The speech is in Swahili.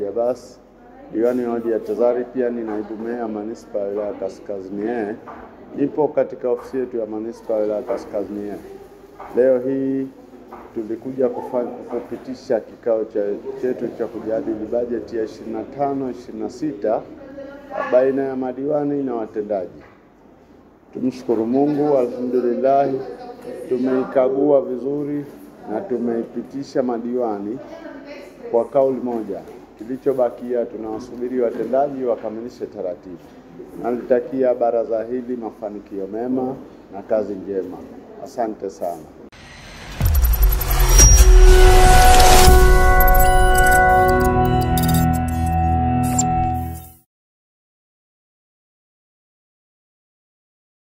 Abbas, diwani wa wadi ya Tazari, pia ni naibu meya manispaa ya wilaya Kaskazini A. Nipo katika ofisi yetu ya manispaa ya wilaya Kaskazini A. Leo hii tulikuja kupitisha kikao chetu cha kujadili bajeti ya 25 26 baina ya madiwani na watendaji. Tumshukuru Mungu, alhamdulillah, tumeikagua vizuri na tumeipitisha madiwani kwa kauli moja. Kilichobakia tunawasubiri watendaji wakamilishe taratibu. Nalitakia baraza hili mafanikio mema na kazi njema. Asante sana.